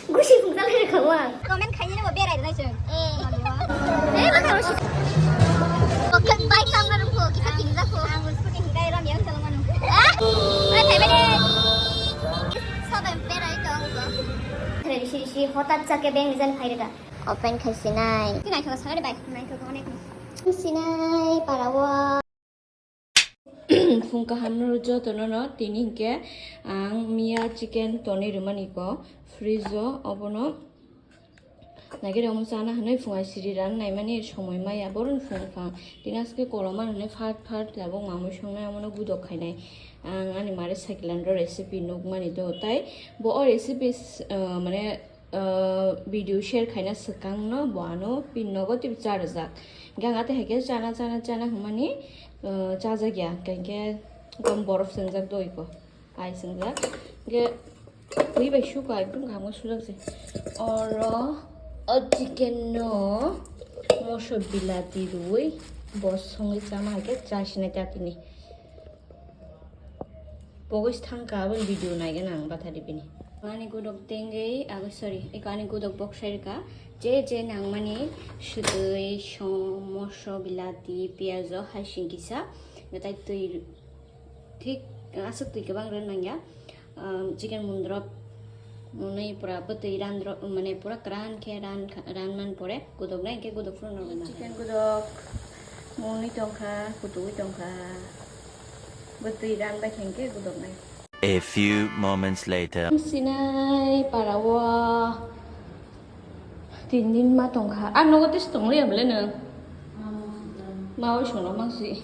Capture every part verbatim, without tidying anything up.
Gusi phungjak lai rwkha o ang. Comment khainai bo berai rwnai chwng. Eh. Eh, bakha o si-, bakha bike tangma rwkho, kisa tingjak kho. Ang scooty hingkai rom yang chalokmano. Ah, oi, phaibai de. Sobai berai tong bo. Risi risi hotat jake beng jan phai rwkha. Open khaisinai. Ti naithok sakha de bai. Naithok onek. Sinai para o. Phung kaham no joto no no tini hinkhe ang miya chicken tonwi rwmani ko fridge o, obono nagere omo chana hinwi phung ai siri ran naimani somoi maya boroni phung phang tini aske koloma hinwi phat phat tabuk mamui songnai omono gudok khainai ang ani mare sakilan ro recipe nukmani do tai bo o recipe mane video share khaina swkangno bo ano pin nogo tei cha rwjak. Hingke ang atwi hai khe chana, chana, chana hwnmani, ah, chajakya. Hingke ekdom borof swngjak doi ko. Ai swngjak. Hingke twi bai suka ekdom kaham khe sujak se. Oro o chicken no moso bilati rwi bo songwi chama hai khe chasinai ta tini. Pogos thangka aboni video naigana ang bathari bini. Ani gudok tengwi, abo, sorry, eko ani gudok boksai rwkha. Je je nangmani swtwi, som, moso, bilati, piyajo, haising kisa, natai twi thik aswk twi kwbang rw nangya. Um, chicken mundrop. Mwnwi pura bwtwi randro, mane pura kwran khe ran, ran man pore gudok nai hwnkhe gudok phuru norok nang. Chicken gudok mwnwi tongkha, kutugwi tongkha. Bwtwi ran bai khe hwnkhe gudok nai. A few moments later. Sinai para o tin din ma tongkha. Ah, nogo tis tongliya bole no? Ma o songno mangsi.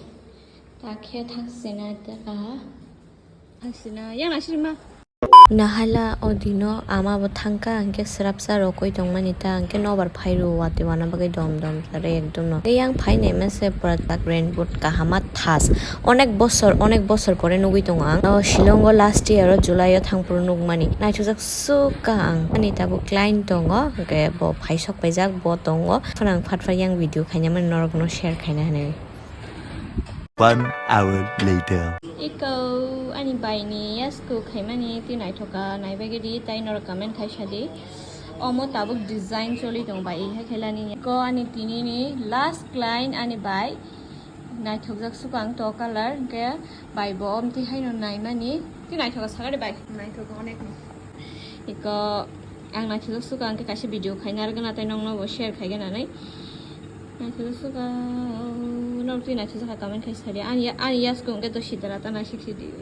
Ta khe thang sinai ta ka. Thang sinai, yang na siri ma. Nahala o dino ama bo thangka, hingke srapsa rokoi tongmani ta, hingke nobar phairu watwi wana bagwi dom dom sari ekdom no. Tei yang phainai mase pura tak rainbow kahama thas. Onek bosor, onek bosor pore nugwi tongo ang. O Shillong o last year o July o thangphuru nukmani. Naithokjak sukha ang. Ani tabuk client tongo, hingke bo phai sok paijak, bo tongo. Phano ang phat phat yang video khainamani norokno share khaina hinwi. One hour later. Iko ani baini yasku khaimani twi naithoka naibagwi di tai norok comment khaisa di. Omo tabuk design choli tong bai hai khailani. Iko ani tinini last client ani bai naithokjak sukha ang to color hwnkhe bai bo omtwi haino naimani twi naithoka sakha de bai naithoka onek. Iko ang naithok sukha ang khe kaisa video khaina arwgana tei nokno bo share khaigana nai. Naithok sukha, norok twi naithok sukha comment khai sadi. Ani ani yasku hwnkhe to sitara ta naisik sidi.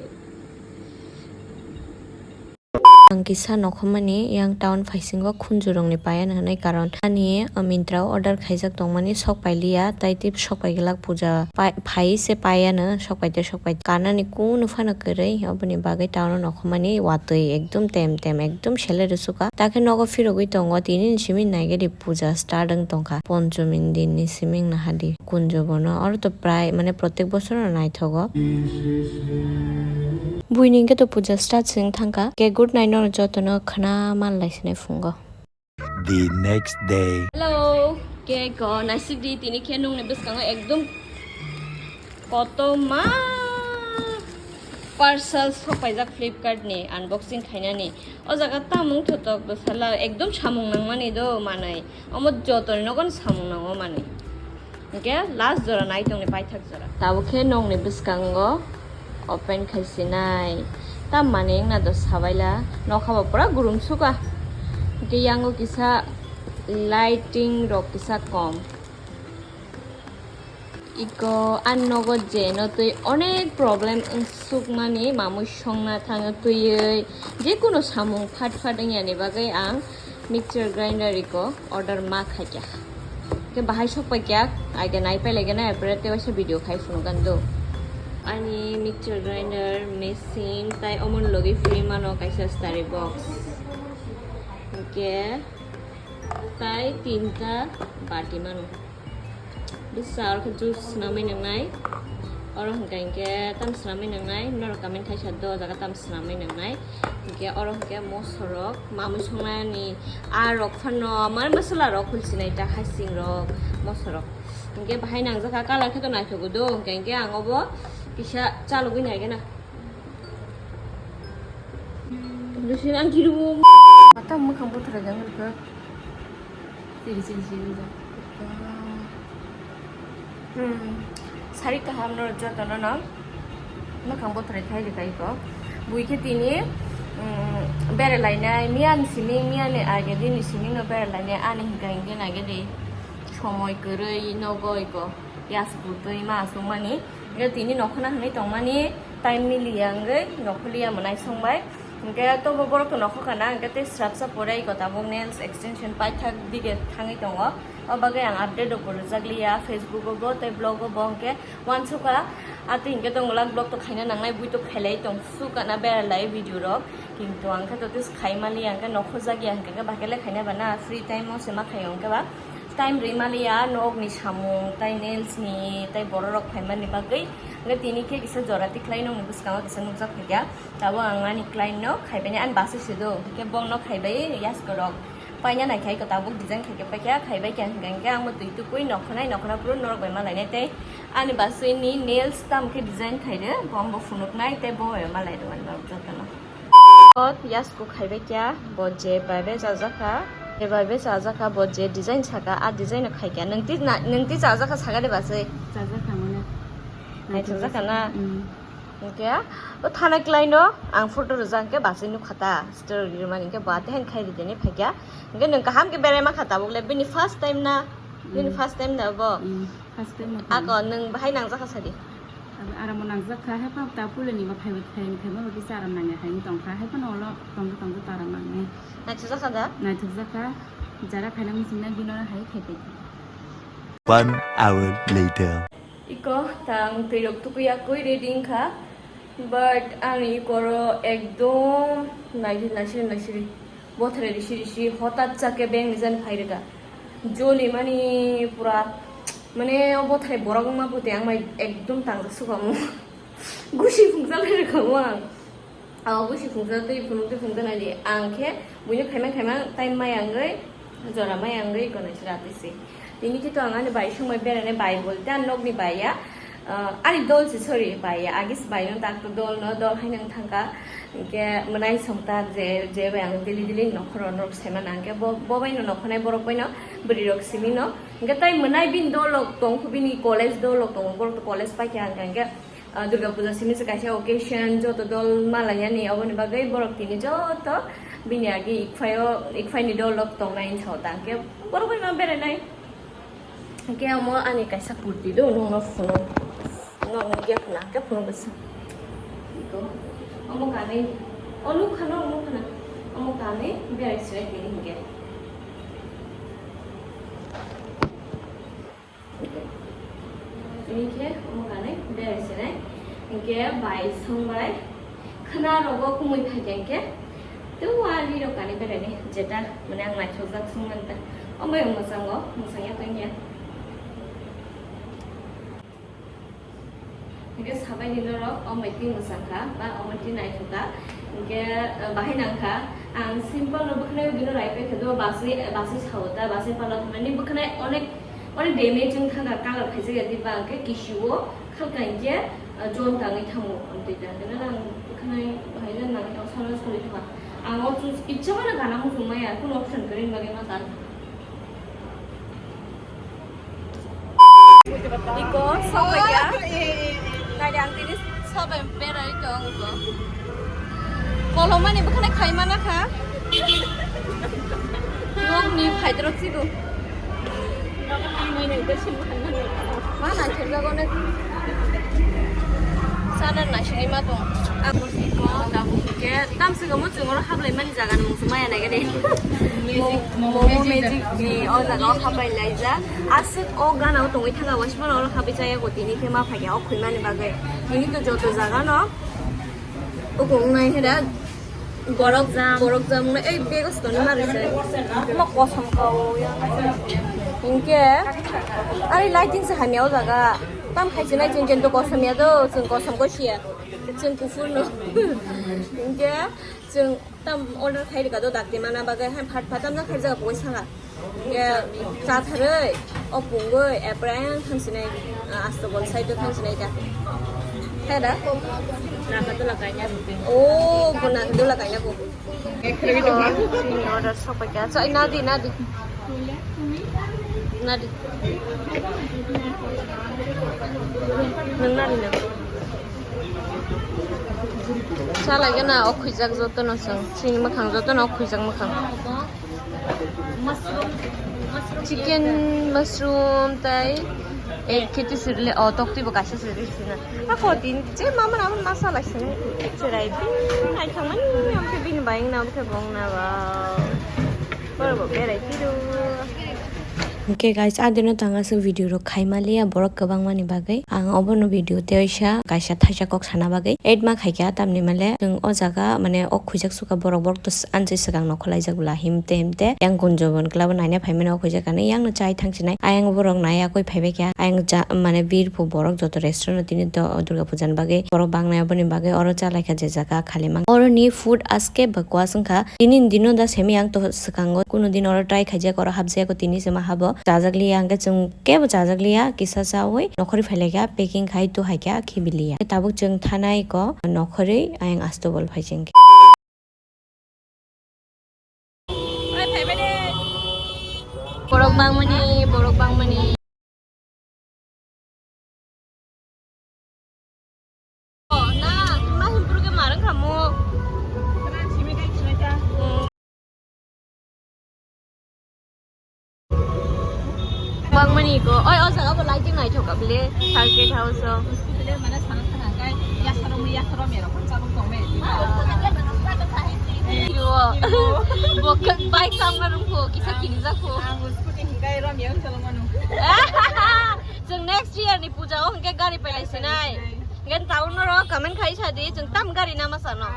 Ang kisa nokhomani yang town phaisingo khunjurokni paiya hwnwi karon ani Myntra o order khaijak tongmani sok pailiya tei tei sok paiglak puja phai se paiya no sok paite sok pai kanani kunu phano kwrwi oboni bagwi town o nokhomani watwi ekdum tem tem ekdum sele rwsukha. Takhe nogo phirogwi tongo, tini ni simi naigadi puja start wng tongkha, ponchomi din ni simi wng nahadi kunjo bono, oro to prai mane protek bosor no naithogo. Buini hwnkhe to puja start se wng thangkha, khe good night no jotono khna man lai sinai phungo. The next day. Hello, cake o naisik di tini khe nungni bwskango ekdum kotorma parcel sok paijak Flipkart ni unboxing khainani. O jaga tamung thotok bwsala ekdum samung nangmani do manai. Omo jotoni nogo samung nango manai. Hingke last jora nai tongni paithak jora. Tabuk khe nokni bwskango open khai sinai. Tam manwi wngna do sabaila nokha bo pura gurum suka. Hingke yango kisa lighting rok kisa kom. Iko ang nogo je no twi onek problem wngsukmani mamui songna thangwi twiwi je kuno samung phat phat wngya ni bagwi ang mixture grinder iko order ma khaikha. Khe bahai sok paikha, ai khe nai pailai gana, apre te waisa video khai phunuk ang do. Ani mixture grinder, machine, tai omo ni logi free mano kaisa starry box. Hingke tai tinta bati mano. Bwsa oro khe juice swnamwi nangnai. Oro hwnkha hinkhe tam swnamwi nangnai, norok comment khai sa do, o jaga tam swnamwi nangnai. Hinkhe oro hinkhe mosorok, mamui songnani aa rok phano, mane masala rok, khulsinai ta, hasing rok, mosorok. Hinkhe bahai nangjakha, colour khe to naithogo do, hinkhe, hinkhe ang obo kisa chalogwi naigana. Lucy, ang kiru. Mata mwkhang buthura jang Siri siri siri wngkha. Hmm. Sari kaham no joto no no. Mwkhang bothrai khai rwkha iko. Bui khe tini, hmm, beralainai, miyan siming, miyan ni age dini siming no beralainai, ani hingka hingke nage di. Somoi kwrwi nogo iko. Yas butwi ma aswk mani. Hingke tini nokhona hwnwi tongmani time miliya wngwi nokholiya mwnai songbai. Hingke tobo borok to nokhokana, hingke tei srapsa pore iko tabuk nails extension paithak dige thangwi tongo. O bagwi ang update rok bo rwjakliya, Facebook o bo tei blog o bo hingke wansukha. Atwi hingke tongwlak blog to khaina nangnai, bui to khailai tong sukana beralai video rok. Kintu ang khe to tei khaimaliya, hingke nokhojakya, hingke bahai khe le khaina bana free time o se ma khaio, hingke ba time rwimaliya, nokni samung, tei nails ni, tei borok rok phaimani bagwi. Hingke tini khe kisa jora tikhlai nokni bwskango kisa nukjak phaikha. Tabuk ang ani client no khaibai, ani bwsai se do, hingke bongno khaibai yaskorok paina naikhai ko, tabuk design khaikhe paikha, khaibai kha hingke hingke ang bo twi tukui nokhonai, nokhona phuru norok bai malainai tei ani bwsai ni nails tam khe design khaide, bo ang bo phunuknai tei bo bai malairwknai jotono. O yasku khaibai kha, bo je bai bai chajakha, je bai bai chajakha, bo je design saka, a design no khaikha. Nwng ti na, nwng ti chajakha saka de bwsai? Chajakha mane. Naithokjakha na? Mm. Hingke o thana klai no ang photo rwjak hingke bwsai nukha ta, story rwmani hingke bo athe han khai ridini phaikha. Hingke nwng kaham khe berai mankha tabuk le, bini first time na? Bini Mm. first time da bo? Mm, first time na. Ako nwng bahai nangjakha sadi? Abo aramo nangjakha, haiphano ta pulini bo phaibo, phai, phaima bo kisa aram nangya hai wng tongkha, haiphano ulo tongjo tongjo ta aram nangnai. Naithokjakha da? Naithokjakha, jara khaina muchungnai bino hai khaipai. One hour later. Iko tang twi rok tukui yakui ready wngkha, but ani ikoro ekdom naisiri naisiri naisiri. Bothrai risi risi hotat chake beng ni jani phai rwkha. Joli mani pura, mane o bothrai borok wngma phuti ang bai ekdom tangjak sukamu. Gusi phungsa lai rwkha ang. Abo busi phungsa twi phunuk twi phungsa nai di. Ang khe buino khaimang khaimang time maya wngwi, jora maya wngwi gonai se ratwi se. Tini khe to ang ani bai songbai berainai bai bolte ang nokni bai ya. Ah, ani dol se, sorry, bai ya. Agis bai no tak to dol no, dol hai nang thangka. Hingke mwnai songta je, je bai ang daily daily nokhoro norok saimana hingke bo, bo bai no nokhonai borok bai no bwrwi rok simi no. Hingke tai mwnai bini dol rok tong kho, bini college dol rok tongo, borok to college pai khe hingka hingke. Ah, Durga Puja simi se kaisa occasion, joto dol malaiyani, aboni bagwi borok tini joto bini agi ikphaio, ikphaini dol rok tongnai hinwi sao ta. Hwnkhe borok bai ma berai nai. Hwnkhe omo ani kaisa kurti do, nokno phunuk, nokno gap na, hwnkhe phunuk bwsa. Iko, omo kanwi, o nukha no, nukha na, omo kanwi berai se tini hwnkhe. Tini khe omo kanwi berai sinai. Hinkhe bai songbai khwna rogo kumui phaikha hinkhe tei wali rok kanwi berai ni jeta mane ang naithokjak songmani ta. Omo bai mwchang o, mwchang ya tongya. Hingke sabai ni norok omo twi mwchang kha, ba omo twi naithok kha. Hingke, eh, bahai nang kha. Ang simple no bwkhwnai bini rai paikha do, baswi, baswi sao ta, baswi pala thangmani bwkhwnai onek, onek damage wng kha, color khaijak ya diba, hingke kisi o khalka hingke, eh, jon tangwi thango, amtwi ta. Hingke ang bwkhwnai bahai nang salo sori thangma. Ang o chus kitsa mano gana muchung maya, kuno option kwrwi bagwi ma tan. Iko, sokphaikha. Naidi ang tini sabai berai tong iko. Kolomani bwkhwnai khaimana kha. Nokni phaidrok sigo. Ma naithokjago ne. Sana naisingwi ma tong. Abo iko, tabuk khe. Tamswk omo chwng oro hablai mani jaga ni mung se maya nai gani. Momo Magic ni o jaga o hablai laijak. Aswk o gana o tongwi thangka waisa mano oro hablai chaya go tini khe ma phaikha o khwi mani bagwi. Tini to joto jaga no o kong nai hera borok jam, borok jam no ei bego sitoni mari se. Ma kosom ka o ya. Hinkhe ari lighting se hamya o jaga. Tam khai se nai chwng chwng to kosom ya do, chwng kosom ko siya. Chwng kuphur no. Hinkhe chwng tam order khai rwkha do dakti mana bagwi, hai phat phat tamjak khai rwjak boi saka. Hinkhe chatharwi, o pungwi, apre ayang thangsinai, ah, astobol side o thangsinai ta. Hai da? Naka tola kaina rwdi. O, bo naka tola kaina bo. Chini order sokpaikha. Chai, nadi, nadi. Nadi. Nwng nadi na. Chalai gana, o khwijak jotono chwng. Chini mwkhang jotono o khwijak mwkhang. Chicken, mushroom, tai egg khe twi sirle, o tok twi bo kaisa sirle sina. Ako din je mama na masa lai sini. Serai bin ai thangmani amke bin bai na amke bong na ba. Boro bo berai tiro. Okay guys, adino tanga se video rok khaima liya borok kwbangmani bagwi. Ang obono video teisa kaisa thaisa kok sana bagwi edma khaikha, tamni male chwng o jaga mane o khwijak suka borok, borok to anchai swkang nokho laijak bwla himte himte yang gunjobon kwlabo naina phaimani o khwijak ani yang no chai thangsinai ayang borok nai akoi phaibaikha ayang ja mane birphu borok joto restaurant o tini do Durga puja ni bagwi borok bangnai oboni bagwi oro chalaikha je jaga khali mang oroni food aske bakwas wngkha tini ni dino da semi ang to swkango kunu din oro try khaijak oro hapjak tini se ma habo chajak liya hwnkhe chwng kebo chajak liya kisa chawi nokhorwi phailaikha packing khai tu haikha khibiliya tabuk chwng thanai ko nokhorwi ayang asto bol phai chwng. Borok bangmani, borok bangmani. Oh, na, ma himpuru ke marang kamu. Hmm. Bangmani ko. Oi, o jaga bo lighting naithok ka bile. Circuit house o. Yo. Bo ke bike kam ka rung ko, kisa kini ja ko. Ang scooty hikai rom yang chalong manu. Chwng next year ni puja o hwnkhe gari pailai sinai. Hwnkhe town no ro comment khai sa di, chwng tam gari nama sano.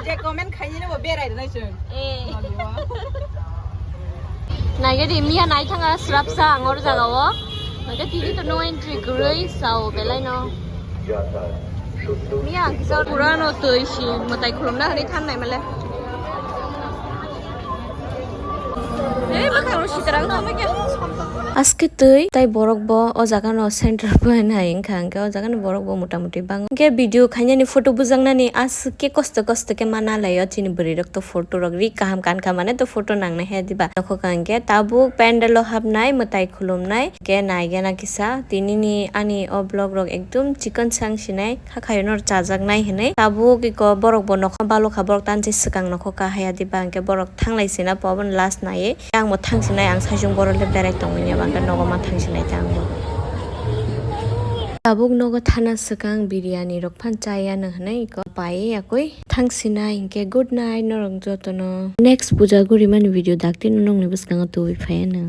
Je comment khai ni bo berai nai chwng. Eh. Naigadi miya naithanga srapsa ang or jaga o. Hwnkhe tini to no entry kwrwi sao belai no. Miya ang kisa purano twi si mwtai khulumna hwnwi thangnai male. Eh, mwkhang rw sitarang tamo khe. Aske twi tai borok bo o jaga no center point hai wngkha hwnkhe o jaga ni borok bo mota moti bango. Hwnkhe video khainani photo bujaknani aske kosto kosto khe ma nalaio chini bwrwi rok to photo rok ri kaham kankha mane to photo nangnai hai diba. Nokho ka hwnkhe tabuk pandal o hapnai mwtai khulumnai hwnkhe naigena kisa tini ni ani o vlog rok ekdum chikon sang sinai. Kha khayo no chajaknai hinwi tabuk iko borok bo nokha balokha borok tanse swkang nokho kahaya diba hwnkhe borok thanglai sina po abono last naiwi ang bo thang sinai ang saisung borok le berai tongwi ya bangkhe nogo ma thang sinai ta ang bo. Tabuk nogo thana swkang biryani rok phan chaya no hinwi iko pai yakwi thang sinai hwnkhe good night norok jotono next puja guri mani video dakti no nongni bwskango tubui phaiya no.